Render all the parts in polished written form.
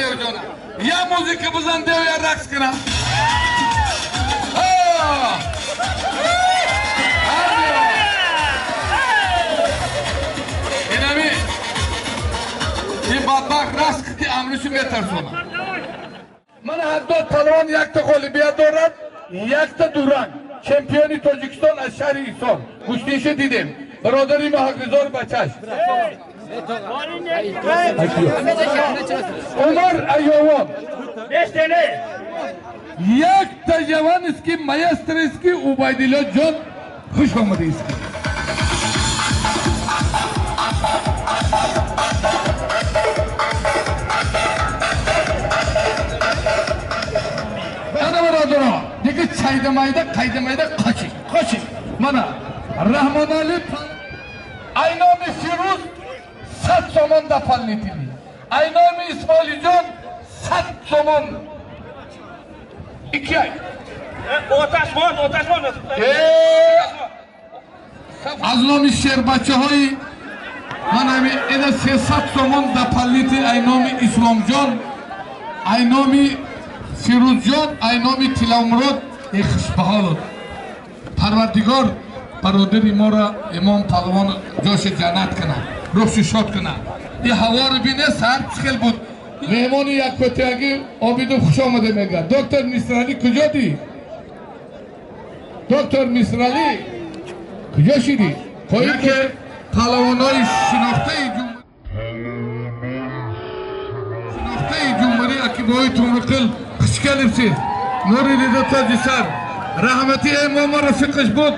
девҷона. Я музика бизан дев я рақс кунам. Инами ин бадбахт рақс ки амришу метарсонад. Мана ҳаддод палвон якта ғолибият дорад, якта дуранг. Чемпиони Тоҷикистон аз шаҳри Исор. Гӯштиниша дидем. Бародари мо Ҳақризор бачаш. Умар Айовон. Якта ҷаванист ки маэстроист ки Убайдилло ҷон хуш омадист. Ана бародарон, дига чайда-майда, қайда-майда қочик, қочик. Мана Раҳмонали айноми Фирӯз 100 сомон дополнительный. Айноми Исмоилиҷон 100 сомон. Икки ай. Оташмон, оташмон. Аз номи шербачаҳои ман ҳами ина 300 сомон дополнительный айноми Исломҷон, айноми Фирӯзҷон, айноми Тилавмурод. Хушбаҳолот. Парвардигор бародари моро имом палвон ҷоши ҷаннат кунад, рӯҳши шод кунад. Ин ҳаворо бине сар чӣ хел буд. Меҳмони яккотиягӣ Обидов хуш омада мегӯяд. Доктор Мисралӣ куҷо дӣ? Доктор Мисралӣ куҷо шидӣ? Хоҳӣ ки палавонои шинохтаи ҷумҳурӣ акибои Тумруқил хуш келибсиз. Нури дида тоҷи сар. Раҳмати имомо рафиқаш буд.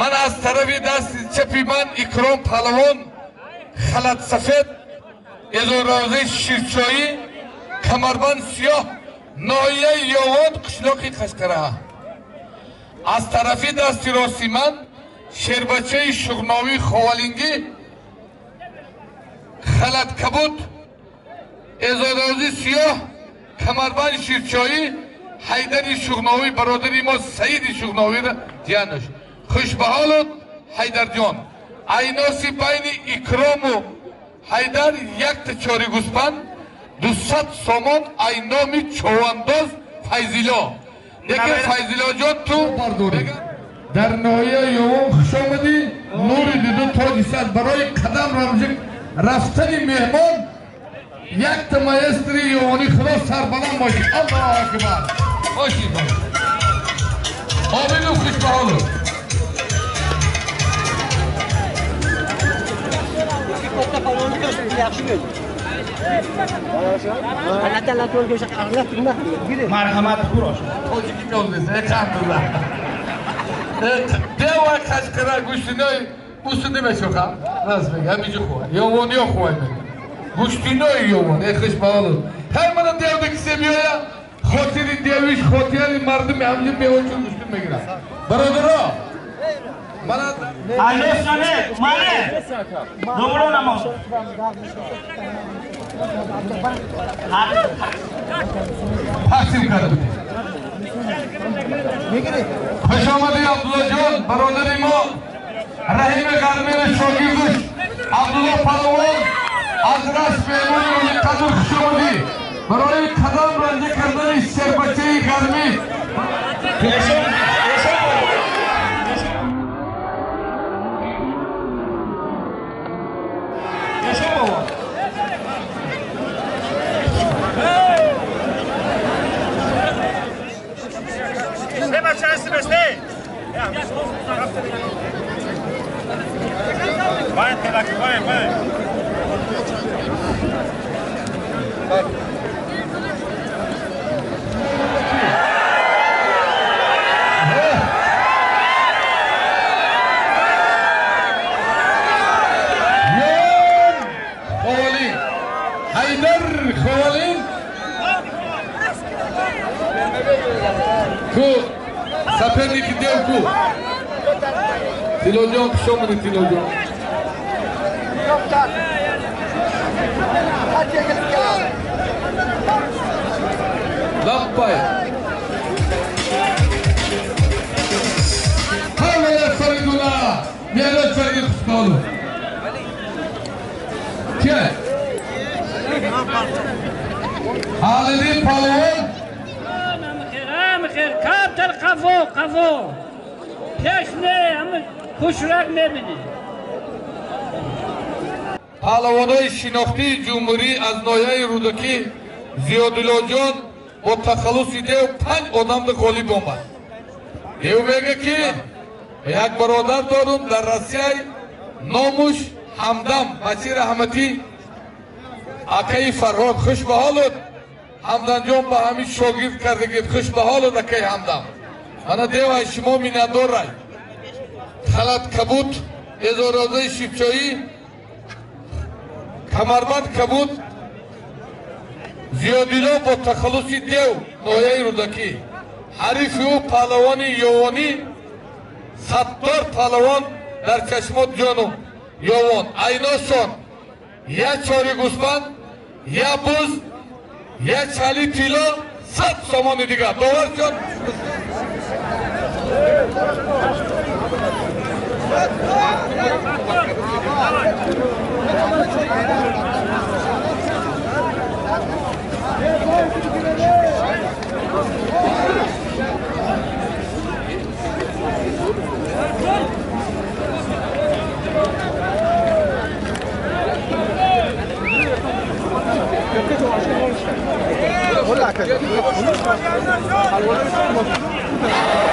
Ман аз тарафи дасти чапи ман Икром палавон, халат сафед, эзорозаи ширчоӣ, камарбанд сиёҳ, ноҳияи Ёвон, қишлоқи Қашқараҳа. Аз тарафи дасти рости ман шербачаи шуғновии Ховалингӣ, халат кабуд, эзорозии сиёҳ, камарбанди ширчоӣ, Ҳайдари Шуғновӣ, бародари мо Саиди Шуғновиро ҷиянаш. Хушбаҳолот Ҳайдарҷон. Айноси байни Икрому Ҳайдар якта чори гӯспанд, 200 сомон айноми човандоз Файзило. Лекин Файзилоҷон ту бардорӣ. Дар ноҳияи Ёвон хуш омадӣ, нури диду тоҷи сар. Барои қадам рамзӣ рафтани меҳмон якта маэстри ёвонӣ худо сарбаланд бошӣ. Аллоҳу акбар. Бошӣ. Обидов хушбаҳолов. Марҳамат хурош. Тоҷикӣ меондест, қандула. Дева Қашқара гӯштинои усу намешоха. Раст мега, ҳамиҷо хуа. Ёвониё хуа мега. Гӯштинои ёвон, хушбаҳолов. Ҳай мана девда кисе биёя, хотири девиш, хотири мардуми ҳамҷо меочун гӯштин мегирад. Бародаро, мана Алесане, мане. Добро намо. Тақсим карда будем. Хуш омадӣ Абдуллоҷон, бародари мо Раҳими Ғармини шогирдуш Абдулло палвон аз Рашт меҳмони олиқадр хуш омадӣ. Барои қадам ранҷа кардани шербачаи Ғармӣ. Haydar Xavalin ку соперники дев ку Тилоҷон хуш омадӣ Тилоҷон. Лаппай. Ҳамалар Фаридуна, Меҳроҷ Фаридун хушбаҳолов. Кия? Халидин палвон. Амхер, камтар қафо, қафо. Пеш не, хушрак мебинӣ. Палвонои шинохтии ҷумҳурӣ аз ноҳияи Рӯдакӣ Зиёдуллоҷон бо тахаллуси дев 5 одамда ғолиб омад. Дев мега ки як бародар дорум дар Россия, номуш Ҳамдам, бачи раҳматӣ акаи Фарҳод. Хуш ба ҳолут Ҳамдамҷон, ба ҳамин шогирд кардагид. Хуш ба ҳолут акаи Ҳамдам. Мана девай шумо миннатдорай. Халат кабут, эзорозаи шибчоӣ, камарбанд кабут. Зиёдилло бо тахаллуси дев, ноҳияи Рӯдакӣ. Ҳарифи ӯ паҳлавони ёвонӣ Саттор паҳлавон дар чашмот ҷону ёвон. Айношон я чори гӯсфанд, я буз, я чали тилло, 100 сомони дигар. Доварҷон.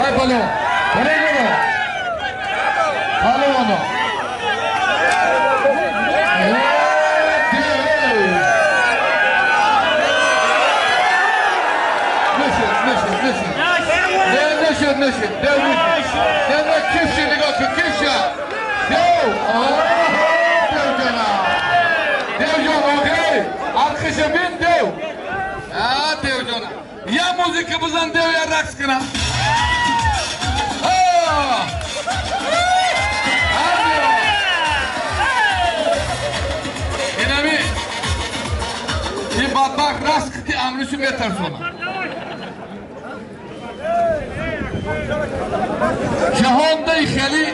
Ай палвон, палвон. Нешед, нешед, дев нешед. Дев кифши нигоҳ кун, кифша. Дев, дев ҷона. Дев ҷон, охир, арқиша бин дев. Дев ҷона. Я музика бизан дев, я рақс кунам. Инами ин бадбахт рақс ки амришу метарсонад. Ҷаҳондаи хеле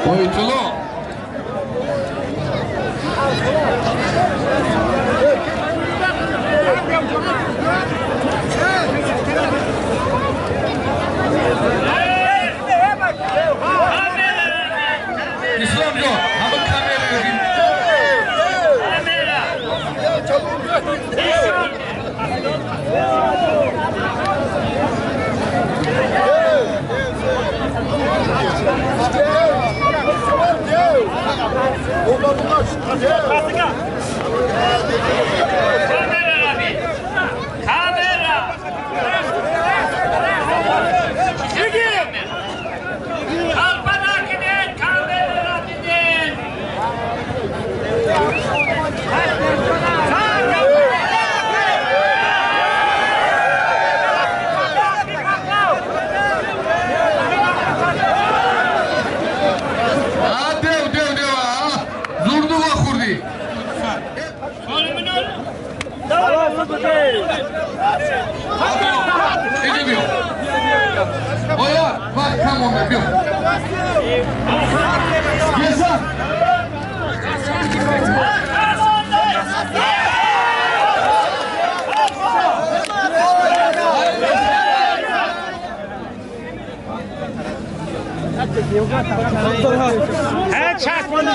Бойтулло. Исломҷон, ҳама камера бин. Камера! Камера! هر چسبانده